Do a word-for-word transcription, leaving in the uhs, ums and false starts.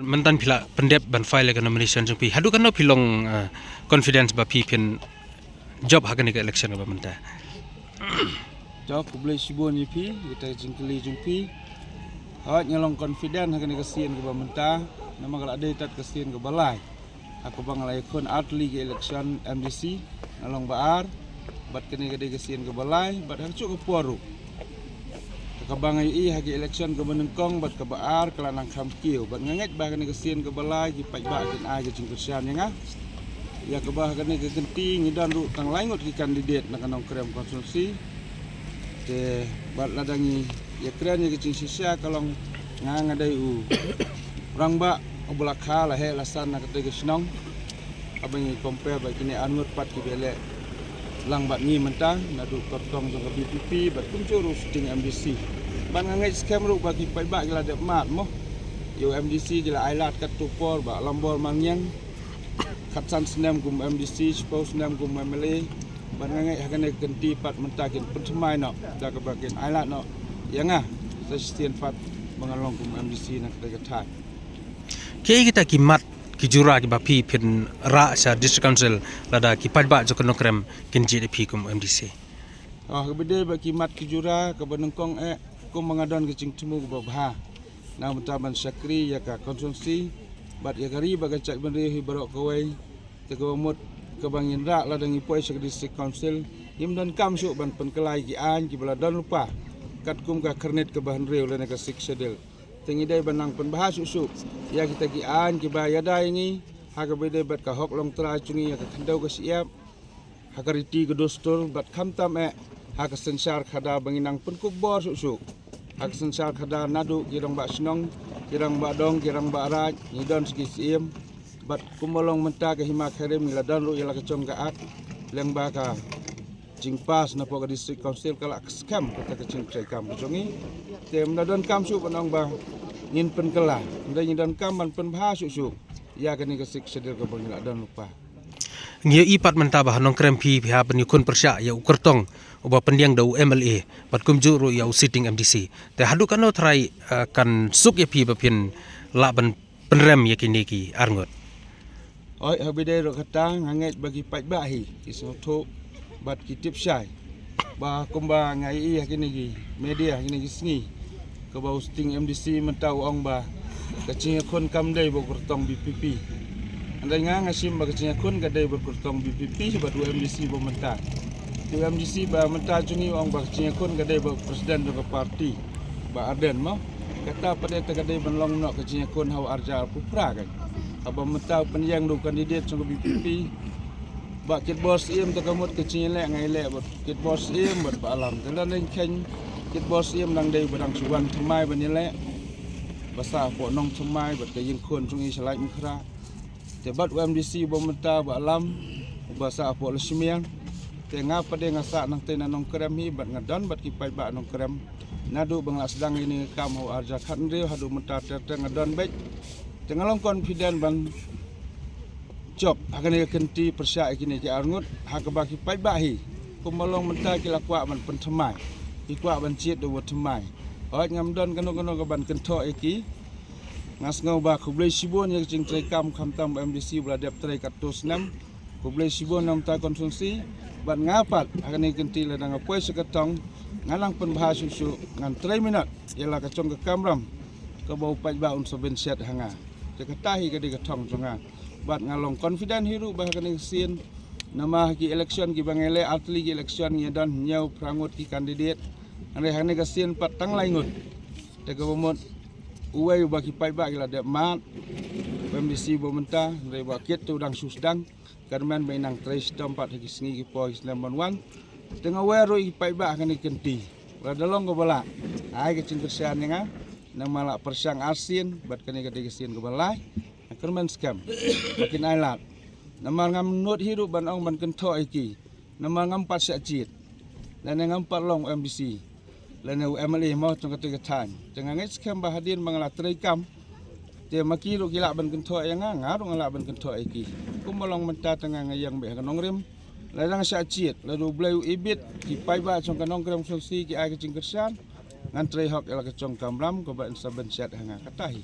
Mynta phi la pyndep ban file ka nomination jong phi. Haduh katno phi long, eh, confidence ba phi phin jop ha kane ka election kaba mynta? To, khublei shibun ïa phi, kita ka jingkylli jong phi. Hooid, nga long confident ha kane ka sien kaba mynta, namar ka la dei tad ka sien kaba lai ha kaba nga la ïakhun artylli ki election M D C, nga long ba ar, bad kane ka dei ka sien kaba lai, bad ha kajuh ka por ruh, ha kaba nga ïohi ha ki election kaba nyngkong bad kaba ar ka la nang kham kiew, bad nga ngeit ba ha kane ka sien kaba lai ki paidbah kin ai ka jingkyrshan ïa nga. Ïa kaba ha kane ka kynti ngi don ruh tang lai ngut ki candidate na ka Nongkrem constituency. Te bad lada ngi ïakren ïa ka jingshisha ka long nga nga dei u rangbah uba la kha la heh la san na katei ka shnong. Haba ngi compare bad kine ar ngut pat kiba ïaleh lang bad ngi mynta, naduh kyrtong jong ka V P P bad kumjuh ruh sitting M D C. Bad nga ngeit skhem ruh ba ki paidbah ki la dep mad mo. Ïa u M D C ki la ai lad katto por, Bah Lambor Malngiang, khatsan snem kum M D C, shiphew snem kum M L A. Bad nga ngeit ha kane ka kynti pat mynta kin pynthymmai noh da kaba kin ai lad noh ïa nga sa shisien pat ba ngan long kum M D C na katei ka thaiñ. Kiei kita ki mat ki jura kiba phi phin rah sha District Council lada ki paidbah jong ka Nongkrem kin jied ïa phi kum M D C? Oh, kaba dei bad ki mat ki jura, kaba nyngkong eh, kumba nga don ka jingthmu kaba bha na bynta ban shakri ïa ka constituency bad ïa ka ri bad ka jaitbynriew hi baroh kawei. Te kaba mut kaba ngin rah lada ngi poi sha ka District Council, ngim donkam shuh ban pynkylla ïa ki aiñ kiba la don lypa katkum ka khyrnit kaba hynriew lane ka Sixth Schedule. Te ngi dei ban nang pynbha shuh shuh ïa kita ki aiñ kiba ïada ïa ngi ha kaba dei bad ka hok longtrai jong ngi, ïa ka khyndew ka shyiap, ha ka riti ka dustur, bad khamtam eh ha ka synshar khadar ba ngin nang pynkup bor shuh shuh ha ka synshar khadar naduh ki rangbah shnong, ki rangbah dong, ki rangbah raid, ngi don sa ki syiem. Bad kumba long mynta ka Hima Khyrim ngi la don ruh ïa la ka jong ka Act lyngba ka jingpass napoh ka District Council, ka la skhem kata ka jingtrei kam ka jong ngi. Te ym da donkam shuh ban ong ba ngin pynkylla, hynrei ngi donkam ban pynbha shuh shuh ïa kane ka Sixth Schedule kaba ngi la don lypa. Ngi ïohi pat mynta ba ha Nongkrem phi, phi hap ban ïakhun pyrshah ïa u kyrtong uba pyndiang da u M L A bad kumjuh ruh ïa u sitting M D C. Te haduh katno tharai, eh, kan suk ïa phi ba phin lah ban pynrem ïa kine ki ar ngut? Oi, ha ba dei ruh kata nga ngeit ba ki paidbah hi ki sngewthuh bad ki tip shai ba kumba nga ïohi ha kine ki media ha kine ki sngi, kaba u sitting M D C mynta u ong ba ka jingïakhun kam dei bad u kyrtong V P P. Hynrei nga nga shim ba ka jingïakhun ka dei bad u kyrtong V P P bad u M D C ba mynta. Te u M D C ba mynta jong ngi u ong ba ka jingïakhun ka dei bad u president jong ka party, Bah Ardent mo. Kata pat de te ka dei ban long noh ka jingïakhun ha u arhajar arphew phra kan. Haba mynta u pynïeng da u candidate jong ka V P P. Bah Kitbor Syiem te ka mut ka jingïaleh nga ïaleh bad Kitbor Syiem bad Bah Alam. Te lada ngi kheiñ Kitbor Syiem dang dei ba dang shu wan thymmai ban ïaleh, ba sah hapoh Nongthymmai bad ka ïingkhun jong ngi sha Laitumkhrah. Te bad u M D C ba mynta Bah Alam, ba sah hapoh Lashmiang. Te nga pat de nga sah nangtei na Nongkrem hi bad nga don bad ki paidbah Nongkrem. Naduh ba nga la sdang ïa kane ka kam ha u arhajar khathynriew haduh mynta ter ter nga don beit. Te nga long confident ban jop ha kane ka kynti pyrshah ïa kine ki ar ngut ha kaba ki paidbah hi kumba long mynta ki la kwah ban pynthymmai, ki kwah ban jied da uba thymmai. Hooid, ngam don kano kano kaban kynthoh ïa ki. Nga sngew ba khublei shibun ïa ka jingtrei kam khamtam ba M D C ba la dep trei katto snem. Khublei shibun na ka bynta constituency. Bad nga pat ha kane ka kynti lada nga poi sha ka thong, ngan nang pynbha shuh shuh, ngan trei minot ïa la ka jong ka kamram kaba u paidbah un sa bynsiat ha nga. Te kata hi ka dei ka thong jong nga. Bad nga long confident hi ruh ba ha kane ka sien, namar ha ki election kiba nga ïaleh, artylli ki election ngi don hynñiew phra ngut ki candidate. Hynrei ha kane ka sien pat tang lai ngut. Te kaba mut uwei uba ki paidbah ki la dep mad, u M D C ba mynta, hynrei Bah Kit te u dang shu sdang. Kyrmen ba in nang trei shitom pat ha ki sngi ki por ki snem ban wan. Te nga wer ruh ïa ki paidbah ha kane ka kynti, lada long kaba lah, ai ka jingkyrshan ïa nga. Namar la pyrshang arsien bad kane ka dei ka sien kaba lai. Nga kyrmen skhem ba kin ai lad. Namar ngam nud hi ruh ban ong ban kynthoh ïa ki. Namar ngam pat shah jied, lane ngam pat long u M D C, lane u M L A mo jong katei ka thaiñ. Te nga ngeit skhem ba hadien ba nga la trei kam, te ma ki ruh ki lah ban kynthoh ïa nga, nga ruh nga lah ban kynthoh ïa ki. Kumba long mynta te nga nga ïeng beit ha ka Nongrim, lada nga shah jied, lada U Blei u ibit, ki paidbah jong ka Nongkrem constituency ki ai ka jingkyrshan, ngan trei hok ïa la ka jong ka kamram kaba in sa bynsiat ha nga. Kata hi.